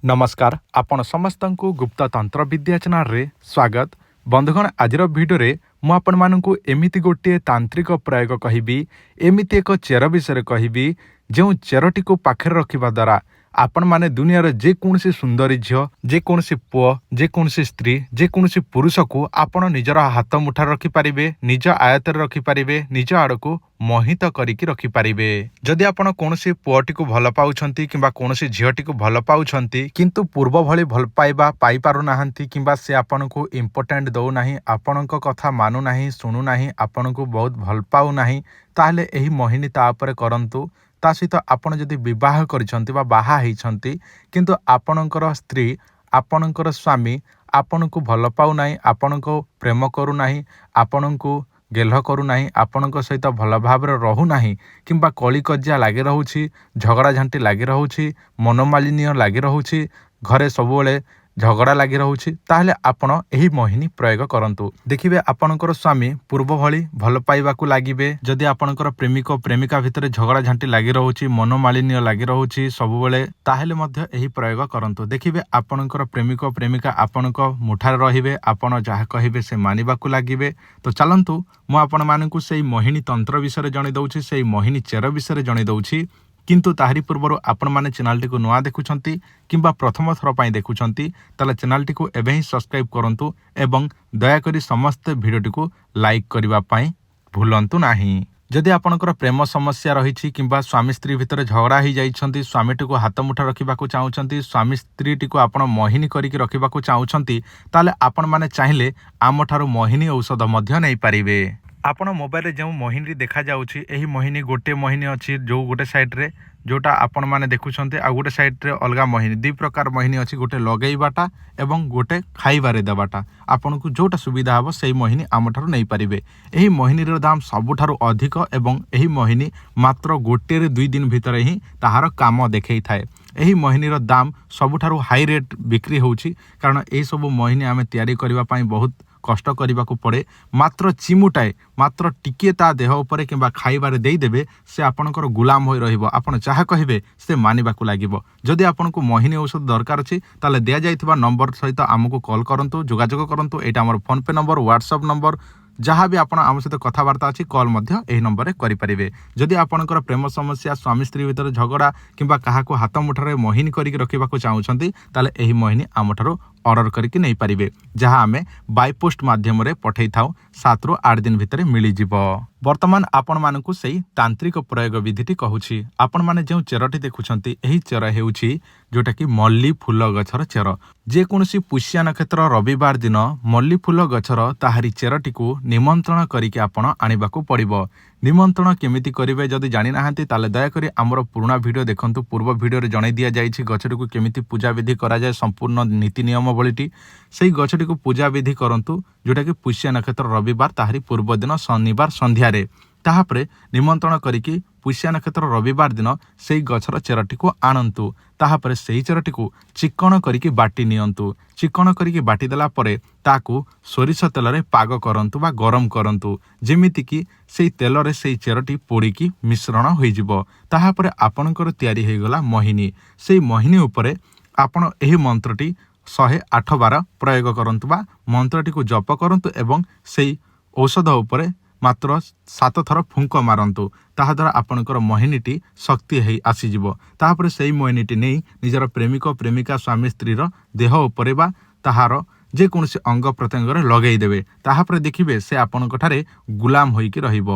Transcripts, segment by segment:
ନମସ୍କାର, ଆପଣ ସମସ୍ତଙ୍କୁ ଗୁପ୍ତ ତନ୍ତ୍ର ବିଦ୍ୟା ଚ୍ୟାନେଲରେ ସ୍ୱାଗତ। ବନ୍ଧୁଗଣ, ଆଜିର ଭିଡ଼ିଓରେ ମୁଁ ଆପଣମାନଙ୍କୁ ଏମିତି ଗୋଟିଏ ତାନ୍ତ୍ରିକ ପ୍ରୟୋଗ କହିବି, ଏମିତି ଏକ ଚେର ବିଷୟରେ କହିବି, ଯେଉଁ ଚେରଟିକୁ ପାଖରେ ରଖିବା ଦ୍ୱାରା ଆପଣମାନେ ଦୁନିଆର ଯେକୌଣସି ସୁନ୍ଦରୀ ଝିଅ, ଯେକୌଣସି ପୁଅ, ଯେକୌଣସି ସ୍ତ୍ରୀ, ଯେକୌଣସି ପୁରୁଷକୁ ଆପଣ ନିଜର ହାତ ମୁଠାରେ ରଖିପାରିବେ, ନିଜ ଆୟତରେ ରଖିପାରିବେ, ନିଜ ଆଡ଼କୁ ମୋହିତ କରିକି ରଖିପାରିବେ। ଯଦି ଆପଣ କୌଣସି ପୁଅଟିକୁ ଭଲ ପାଉଛନ୍ତି କିମ୍ବା କୌଣସି ଝିଅଟିକୁ ଭଲ ପାଉଛନ୍ତି, କିନ୍ତୁ ପୂର୍ବ ଭଳି ଭଲ ପାଇବା ପାଇପାରୁନାହାନ୍ତି କିମ୍ବା ସେ ଆପଣଙ୍କୁ ଇମ୍ପୋର୍ଟାଣ୍ଟ ଦେଉନାହିଁ, ଆପଣଙ୍କ କଥା ମାନୁନାହିଁ, ଶୁଣୁନାହିଁ, ଆପଣଙ୍କୁ ବହୁତ ଭଲ ପାଉନାହିଁ, ତାହେଲେ ଏହି ମୋହିନୀ ତା ଉପରେ କରନ୍ତୁ। ତା ସହିତ ଆପଣ ଯଦି ବିବାହ କରିଛନ୍ତି ବା ବାହା ହେଇଛନ୍ତି, କିନ୍ତୁ ଆପଣଙ୍କର ସ୍ତ୍ରୀ, ଆପଣଙ୍କର ସ୍ୱାମୀ ଆପଣଙ୍କୁ ଭଲ ପାଉନାହିଁ, ଆପଣଙ୍କୁ ପ୍ରେମ କରୁନାହିଁ, ଆପଣଙ୍କୁ ଗେହ୍ଲ କରୁନାହିଁ, ଆପଣଙ୍କ ସହିତ ଭଲ ଭାବରେ ରହୁନାହିଁ କିମ୍ବା କଳିକଜିଆ ଲାଗି ରହୁଛି, ଝଗଡ଼ାଝାଣ୍ଟି ଲାଗି ରହୁଛି, ମନୋମାଳିନ୍ୟ ଲାଗି ରହୁଛି, ଘରେ ସବୁବେଳେ ଝଗଡ଼ା ଲାଗି ରହୁଛି, ତାହେଲେ ଆପଣ ଏହି ମୋହିନୀ ପ୍ରୟୋଗ କରନ୍ତୁ। ଦେଖିବେ, ଆପଣଙ୍କର ସ୍ୱାମୀ ପୂର୍ବ ଭଳି ଭଲ ପାଇବାକୁ ଲାଗିବେ। ଯଦି ଆପଣଙ୍କର ପ୍ରେମିକ ପ୍ରେମିକା ଭିତରେ ଝଗଡ଼ାଝାଣ୍ଟି ଲାଗି ରହୁଛି, ମନୋମାଳିନ୍ୟ ଲାଗି ରହୁଛି ସବୁବେଳେ, ତାହେଲେ ମଧ୍ୟ ଏହି ପ୍ରୟୋଗ କରନ୍ତୁ। ଦେଖିବେ, ଆପଣଙ୍କର ପ୍ରେମିକ ପ୍ରେମିକା ଆପଣଙ୍କ ମୁଠାରେ ରହିବେ, ଆପଣ ଯାହା କହିବେ ସେ ମାନିବାକୁ ଲାଗିବେ। ତ ଚାଲନ୍ତୁ, ମୁଁ ଆପଣମାନଙ୍କୁ ସେଇ ମୋହିନୀ ତନ୍ତ୍ର ବିଷୟରେ ଜଣେଇ ଦେଉଛି, ସେଇ ମୋହିନୀ ଚେର ବିଷୟରେ ଜଣେଇ ଦେଉଛି। କିନ୍ତୁ ତାହାରି ପୂର୍ବରୁ ଆପଣମାନେ ଚ୍ୟାନେଲଟିକୁ ନୂଆ ଦେଖୁଛନ୍ତି କିମ୍ବା ପ୍ରଥମ ଥର ପାଇଁ ଦେଖୁଛନ୍ତି, ତାହେଲେ ଚ୍ୟାନେଲଟିକୁ ଏବେ ହିଁ ସବସ୍କ୍ରାଇବ୍ କରନ୍ତୁ ଏବଂ ଦୟାକରି ସମସ୍ତେ ଭିଡ଼ିଓଟିକୁ ଲାଇକ୍ କରିବା ପାଇଁ ଭୁଲନ୍ତୁ ନାହିଁ। ଯଦି ଆପଣଙ୍କର ପ୍ରେମ ସମସ୍ୟା ରହିଛି କିମ୍ବା ସ୍ୱାମୀ ସ୍ତ୍ରୀ ଭିତରେ ଝଗଡ଼ା ହେଇଯାଇଛନ୍ତି, ସ୍ୱାମୀଟିକୁ ହାତ ମୁଠା ରଖିବାକୁ ଚାହୁଁଛନ୍ତି, ସ୍ୱାମୀ ସ୍ତ୍ରୀଟିକୁ ଆପଣ ମୋହିନୀ କରିକି ରଖିବାକୁ ଚାହୁଁଛନ୍ତି, ତାହେଲେ ଆପଣମାନେ ଚାହିଁଲେ ଆମଠାରୁ ମୋହିନୀ ଔଷଧ ମଧ୍ୟ ନେଇପାରିବେ। ଆପଣ ମୋବାଇଲରେ ଯେଉଁ ମୋହିନୀ ଦେଖାଯାଉଛି, ଏହି ମୋହିନୀ ଗୋଟିଏ ମୋହିନୀ ଅଛି, ଯେଉଁ ଗୋଟେ ସାଇଡ଼ରେ ଯେଉଁଟା ଆପଣମାନେ ଦେଖୁଛନ୍ତି, ଆଉ ଗୋଟେ ସାଇଡ଼ରେ ଅଲଗା ମୋହିନୀ। ଦୁଇ ପ୍ରକାର ମୋହିନୀ ଅଛି, ଗୋଟେ ଲଗେଇବାଟା ଏବଂ ଗୋଟେ ଖାଇବାରେ ଦେବାଟା। ଆପଣଙ୍କୁ ଯେଉଁଟା ସୁବିଧା ହେବ, ସେଇ ମୋହିନୀ ଆମଠାରୁ ନେଇପାରିବେ। ଏହି ମୋହିନୀର ଦାମ ସବୁଠାରୁ ଅଧିକ ଏବଂ ଏହି ମୋହିନୀ ମାତ୍ର ଗୋଟିଏରୁ 2 ଦିନ ଭିତରେ ହିଁ ତାହାର କାମ ଦେଖେଇଥାଏ। ଏହି ମୋହିନୀର ଦାମ ସବୁଠାରୁ ହାଇ ରେଟ୍ ବିକ୍ରି ହେଉଛି, କାରଣ ଏହିସବୁ ମୋହିନୀ ଆମେ ତିଆରି କରିବା ପାଇଁ ବହୁତ କଷ୍ଟ କରିବାକୁ ପଡ଼େ। ମାତ୍ର ଚିମୁଟାଏ, ମାତ୍ର ଟିକିଏ ତା ଦେହ ଉପରେ କିମ୍ବା ଖାଇବାରେ ଦେଇଦେବେ, ସେ ଆପଣଙ୍କର ଗୁଲାମ ହୋଇ ରହିବ। ଆପଣ ଯାହା କହିବେ, ସେ ମାନିବାକୁ ଲାଗିବ। ଯଦି ଆପଣଙ୍କୁ ମୋହିନୀ ଔଷଧ ଦରକାର ଅଛି, ତାହେଲେ ଦିଆଯାଇଥିବା ନମ୍ବର ସହିତ ଆମକୁ କଲ୍ କରନ୍ତୁ, ଯୋଗାଯୋଗ କରନ୍ତୁ। ଏଇଟା ଆମର ଫୋନ୍ପେ ନମ୍ବର, ହ୍ୱାଟ୍ସଆପ୍ ନମ୍ବର। ଯାହା ବି ଆପଣ ଆମ ସହିତ କଥାବାର୍ତ୍ତା ଅଛି, କଲ୍ ମଧ୍ୟ ଏହି ନମ୍ବରରେ କରିପାରିବେ। ଯଦି ଆପଣଙ୍କର ପ୍ରେମ ସମସ୍ୟା, ସ୍ୱାମୀ ସ୍ତ୍ରୀ ଭିତରେ ଝଗଡ଼ା କିମ୍ବା କାହାକୁ ହାତ ମୁଠାରେ ମୋହିନୀ କରିକି ରଖିବାକୁ ଚାହୁଁଛନ୍ତି, ତାହେଲେ ଏହି ମୋହିନୀ ଆମଠାରୁ ଅର୍ଡ଼ର କରିକି ନେଇପାରିବେ, ଯାହା ଆମେ ବାଇପୋଷ୍ଟ ମାଧ୍ୟମରେ ପଠାଇଥାଉ। 7ରୁ 8 ଦିନ ଭିତରେ ମିଳିଯିବ। ବର୍ତ୍ତମାନ ଆପଣମାନଙ୍କୁ ସେଇ ତାନ୍ତ୍ରିକ ପ୍ରୟୋଗ ବିଧିଟି କହୁଛି। ଆପଣମାନେ ଯେଉଁ ଚେରଟି ଦେଖୁଛନ୍ତି, ଏହି ଚେର ହେଉଛି ଯେଉଁଟାକି ମଲ୍ଲି ଫୁଲ ଗଛର ଚେର। ଯେକୌଣସି ପୁଷ୍ୟା ନକ୍ଷତ୍ର ରବିବାର ଦିନ ମଲ୍ଲି ଫୁଲ ଗଛର ତାହାରି ଚେରଟିକୁ ନିମନ୍ତ୍ରଣ କରିକି ଆପଣ ଆଣିବାକୁ ପଡ଼ିବ। ନିମନ୍ତ୍ରଣ କେମିତି କରିବେ, ଯଦି ଜାଣିନାହାନ୍ତି, ତାହେଲେ ଦୟାକରି ଆମର ପୁରୁଣା ଭିଡ଼ିଓ ଦେଖନ୍ତୁ। ପୂର୍ବ ଭିଡ଼ିଓରେ ଜଣାଇ ଦିଆଯାଇଛି ଗଛଟିକୁ କେମିତି ପୂଜାବିଧି କରାଯାଏ, ସମ୍ପୂର୍ଣ୍ଣ ନୀତି ନିୟମାବଳୀଟି। ସେଇ ଗଛଟିକୁ ପୂଜାବିଧି କରନ୍ତୁ, ଯେଉଁଟାକି ପୁଷ୍ୟା ନକ୍ଷତ୍ର ରବିବାର, ତାହାରି ପୂର୍ବ ଦିନ ଶନିବାର ସନ୍ଧ୍ୟାରେ। ତାହାପରେ ନିମନ୍ତ୍ରଣ କରିକି ପୁଷ୍ୟା ନକ୍ଷତ୍ର ରବିବାର ଦିନ ସେଇ ଗଛର ଚେରଟିକୁ ଆଣନ୍ତୁ। ତାହାପରେ ସେଇ ଚେରଟିକୁ ଚିକ୍କଣ କରିକି ବାଟି ନିଅନ୍ତୁ। ଚିକ୍କଣ କରିକି ବାଟି ଦେଲା ପରେ ତାକୁ ସୋରିଷ ତେଲରେ ପାଗ କରନ୍ତୁ ବା ଗରମ କରନ୍ତୁ, ଯେମିତିକି ସେଇ ତେଲରେ ସେଇ ଚେରଟି ପୋଡ଼ିକି ମିଶ୍ରଣ ହୋଇଯିବ। ତାହାପରେ ଆପଣଙ୍କର ତିଆରି ହୋଇଗଲା ମୋହିନୀ। ସେଇ ମୋହିନୀ ଉପରେ ଆପଣ ଏହି ମନ୍ତ୍ରଟି 108 ବାର ପ୍ରୟୋଗ କରନ୍ତୁ ବା ମନ୍ତ୍ରଟିକୁ ଜପ କରନ୍ତୁ ଏବଂ ସେଇ ଔଷଧ ଉପରେ ମାତ୍ର 7 ଥର ଫୁଙ୍କ ମାରନ୍ତୁ। ତାହାଦ୍ୱାରା ଆପଣଙ୍କର ମୋହିନୀଟି ଶକ୍ତି ହେଇ ଆସିଯିବ। ତାହାପରେ ସେଇ ମୋହିନୀଟି ନେଇ ନିଜର ପ୍ରେମିକ ପ୍ରେମିକା, ସ୍ୱାମୀ ସ୍ତ୍ରୀର ଦେହ ଉପରେ ବା ତାହାର ଯେକୌଣସି ଅଙ୍ଗ ପ୍ରତ୍ୟଙ୍ଗରେ ଲଗେଇଦେବେ। ତାହାପରେ ଦେଖିବେ, ସେ ଆପଣଙ୍କ ଠାରେ ଗୁଲାମ ହୋଇକି ରହିବ।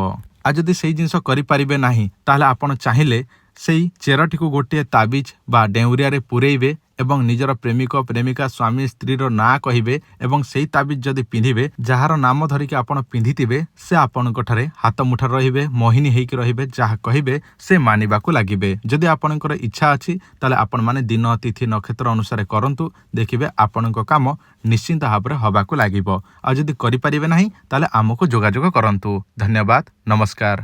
ଆଉ ଯଦି ସେଇ ଜିନିଷ କରିପାରିବେ ନାହିଁ, ତାହେଲେ ଆପଣ ଚାହିଁଲେ ସେଇ ଚେରଟିକୁ ଗୋଟିଏ ତାବିଜ ବା ଡେଉଁରିଆରେ ପୂରେଇବେ ଏବଂ ନିଜର ପ୍ରେମିକ ପ୍ରେମିକା, ସ୍ୱାମୀ ସ୍ତ୍ରୀର ନାଁ କହିବେ ଏବଂ ସେଇ ତାବିଜ ଯଦି ପିନ୍ଧିବେ, ଯାହାର ନାମ ଧରିକି ଆପଣ ପିନ୍ଧିଥିବେ, ସେ ଆପଣଙ୍କ ଠାରେ ହାତ ମୁଠାରେ ରହିବେ, ମୋହିନୀ ହେଇକି ରହିବେ, ଯାହା କହିବେ ସେ ମାନିବାକୁ ଲାଗିବେ। ଯଦି ଆପଣଙ୍କର ଇଚ୍ଛା ଅଛି, ତାହେଲେ ଆପଣମାନେ ଦିନ, ତିଥି, ନକ୍ଷତ୍ର ଅନୁସାରେ କରନ୍ତୁ। ଦେଖିବେ, ଆପଣଙ୍କ କାମ ନିଶ୍ଚିନ୍ତ ଭାବରେ ହେବାକୁ ଲାଗିବ। ଆଉ ଯଦି କରିପାରିବେ ନାହିଁ, ତାହେଲେ ଆମକୁ ଯୋଗାଯୋଗ କରନ୍ତୁ। ଧନ୍ୟବାଦ, ନମସ୍କାର।